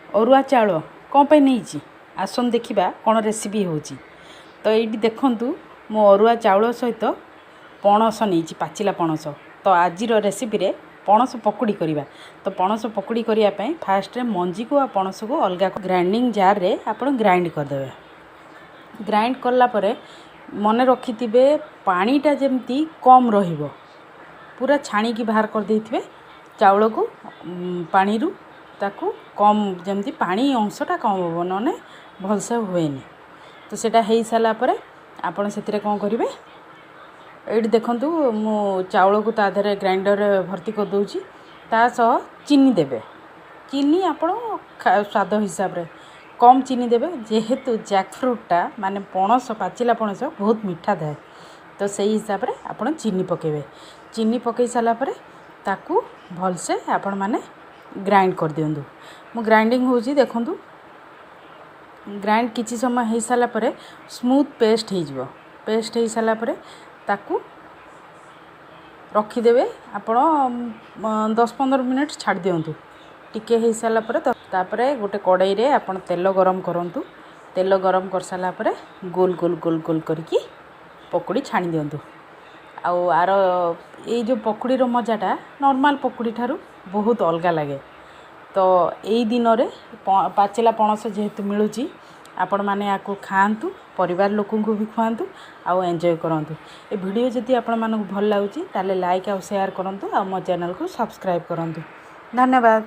ଅରୁଆ ଚାଉଳ କ'ଣ ପାଇଁ ନେଇଛି, ଆସନ୍ତୁ ଦେଖିବା କ'ଣ ରେସିପି ହେଉଛି। ତ ଏଇଠି ଦେଖନ୍ତୁ, ମୁଁ ଅରୁଆ ଚାଉଳ ସହିତ ପଣସ ନେଇଛି, ପାଚିଲା ପଣସ। ତ ଆଜିର ରେସିପିରେ ପଣସ ପକୁଡ଼ି କରିବା। ତ ପଣସ ପକୁଡ଼ି କରିବା ପାଇଁ ଫାଷ୍ଟରେ ମଞ୍ଜିକୁ ଆଉ ପଣସକୁ ଅଲଗା ଗ୍ରାଇଣ୍ଡିଙ୍ଗ ଜାର୍ରେ ଆପଣ ଗ୍ରାଇଣ୍ଡ କରିଦେବେ। ଗ୍ରାଇଣ୍ଡ କଲା ପରେ ମନେ ରଖିଥିବେ, ପାଣିଟା ଯେମିତି କମ୍ ରହିବ। ପୁରା ଛାଣିକି ବାହାର କରିଦେଇଥିବେ ଚାଉଳକୁ ପାଣିରୁ। ତାକୁ କମ୍, ଯେମିତି ପାଣି ଅଂଶଟା କମ୍ ହେବ, ନହେଲେ ଭଲସେ ହୁଏନି। ତ ସେଇଟା ହେଇସାରିଲା ପରେ ଆପଣ ସେଥିରେ କ'ଣ କରିବେ? ଏଇଠି ଦେଖନ୍ତୁ, ମୁଁ ଚାଉଳକୁ ତା ଦେହରେ ଗ୍ରାଇଣ୍ଡରରେ ଭର୍ତ୍ତି କରିଦେଉଛି। ତା ସହ ଚିନି ଦେବେ। ଚିନି ଆପଣ ସ୍ୱାଦ ହିସାବରେ କମ୍ ଚିନି ଦେବେ, ଯେହେତୁ ଜ୍ୟାକ୍ ଫ୍ରୁଟ୍ଟା ମାନେ ପଣସ, ପାଚିଲା ପଣସ ବହୁତ ମିଠା ଥାଏ। ତ ସେଇ ହିସାବରେ ଆପଣ ଚିନି ପକାଇବେ। ଚିନି ପକାଇ ସାରିଲା ପରେ ତାକୁ ଭଲସେ ଆପଣମାନେ ଗ୍ରାଇଣ୍ଡ କରିଦିଅନ୍ତୁ। ମୁଁ ଗ୍ରାଇଣ୍ଡିଙ୍ଗ ହେଉଛି, ଦେଖନ୍ତୁ। ଗ୍ରାଇଣ୍ଡ କିଛି ସମୟ ହେଇସାରିଲା ପରେ ସ୍ମୁଥ୍ ପେଷ୍ଟ ହେଇଯିବ। ପେଷ୍ଟ ହେଇସାରିଲା ପରେ ତାକୁ ରଖିଦେବେ ଆପଣ, 10-15 ମିନିଟ୍ ଛାଡ଼ି ଦିଅନ୍ତୁ। ଟିକେ ହେଇସାରିଲା ପରେ ତାପରେ ଗୋଟେ କଡ଼େଇରେ ଆପଣ ତେଲ ଗରମ କରନ୍ତୁ। ତେଲ ଗରମ କରିସାରିଲା ପରେ ଗୋଲ ଗୋଲ ଗୋଲ ଗୋଲ କରିକି ପକୁଡ଼ି ଛାଣି ଦିଅନ୍ତୁ। ଆଉ ଆର ଏଇ ଯେଉଁ ପକୁଡ଼ିର ମଜାଟା ନର୍ମାଲ୍ ପକୁଡ଼ି ଠାରୁ ବହୁତ ଅଲଗା ଲାଗେ। ତ ଏଇ ଦିନରେ ପାଚିଲା ପଣସ ଯେହେତୁ ମିଳୁଛି, ଆପଣମାନେ ୟାକୁ ଖାଆନ୍ତୁ, ପରିବାର ଲୋକଙ୍କୁ ବି ଖୁଆନ୍ତୁ ଆଉ ଏନ୍ଜୟ କରନ୍ତୁ। ଏ ଭିଡ଼ିଓ ଯଦି ଆପଣମାନଙ୍କୁ ଭଲ ଲାଗୁଛି, ତାହେଲେ ଲାଇକ୍ ଆଉ ସେୟାର କରନ୍ତୁ ଆଉ ମୋ ଚ୍ୟାନେଲକୁ ସବସ୍କ୍ରାଇବ୍ କରନ୍ତୁ। ଧନ୍ୟବାଦ।